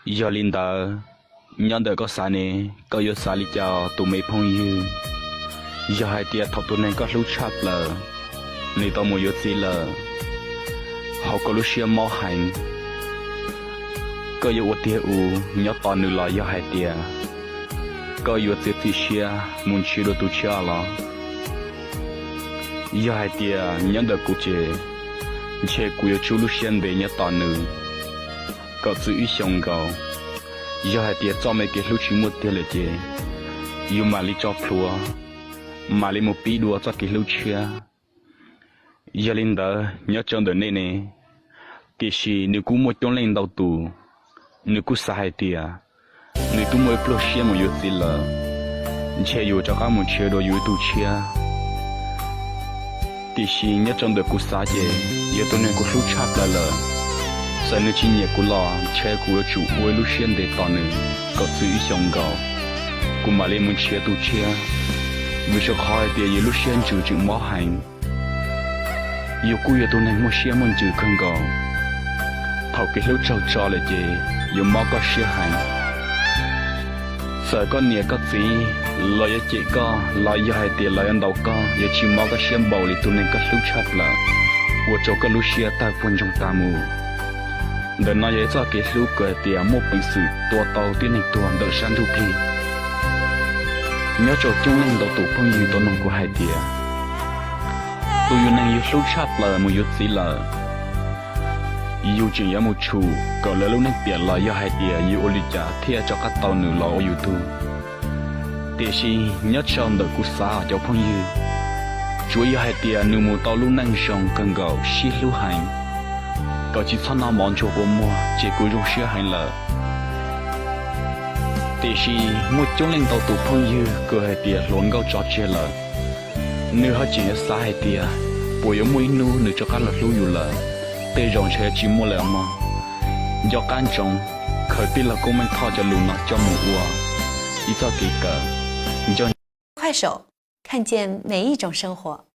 Yog li ntawd, nyob ntawm koj xav ne, koj yuav xav li cas tus me phooj ywg? Yog hais tias thaum tus neeg koj hlub tshaj plaws nws tau mus yuav txiv lawm, hauv koj lub siab mob heev, koj yuav ua tiag ua nyob tos nws los yog hais tias koj yuav txiav txim siab mus nrhiav dua tus tshiab los? Yog hais tias nyob ntawm kuv ces ntshe kuv yuav tsum lub siab ntev nyob tos nws kom txog ib xyoos nkaus. Yog hais tias txoj me kev hlub tsis muaj tiag lawm ces yus mam li tso plhuav, mam li mus pib dua txoj kev hlub tshiab. Yog li ntawd nyob rau ntawm nej ne, tiam sis nws kuj muaj coob leej ntau tus, nws kuj xav hais tias nws twb muaj ib pluag siab mus yuav txiv lawm, ntshe yus rov qab mus nrhiav dua yus ib tug tshiab. Tiam sis nyob rau ntawm kuv xav ces yog tus neeg kuv hlub tshaj plaws lawm, txawm nws tsis nyiam kuv los ntshe kuv yuav tsum ua ib lub siab ntev tos nws kom txog ib xyoos nkaus, kuv mam li mus nrhiav tus tshiab. Vim rau qhov hais tias yus lub siab ntsws tseem mob heev, yus kuj yog tus neeg muaj siab muaj ntsws kawg nkaus. Thaum kev hlub raug tso lawm ces yuav mob koj siab heev. Txawm koj niam koj txiv los yuav cem koj los yog hais tias los yuav ntaus koj yuav tsis mob koj siab npaum li tus neeg koj hlub tshaj plaws, ua rau koj lub siab tawg puag ntsoog tas mus. Ntawm no yog ib txoj kev hlub kws hais tias muaj peev xwm tua tau tib neeg tuag ntawm sab ntug plig. Nyob rau coob leej ntau tus phooj ywg tau noog kuv hais tias, tus yus neeg yus hlub tshaj plaws mus yuav txiv lawm, yus tseem yuav mus tshum kom lawv lub neej piam los yog hais tias yus ua li cas thiaj rov qab tau nws los ua yus tug? Tiam sis nyob rau ntawm kuv xav cov phooj ywg, tsuav yog hais tias nws mus tau lub neej zoo kawg nkaus sib hlub heev, kom tsis txhob noj mov ntsuag kua muag ces kuv zoo siab heev lawm. Tiam sis muaj coob leej ntau tus phooj ywg kws hais tias hluas nkauj tso tseg lawm, nws ho tseem yuav xav hais tias puas yuav muaj ib hnub nws rov qab los hlub yus lawm. Tej zaum ntshe yuav tsis muaj lawm mog. Nco qab ntsoov, khaws tij laug Koob Meej Thoj cov lus no coj mus ua ib txoj kev kawm. Nco ntsoov.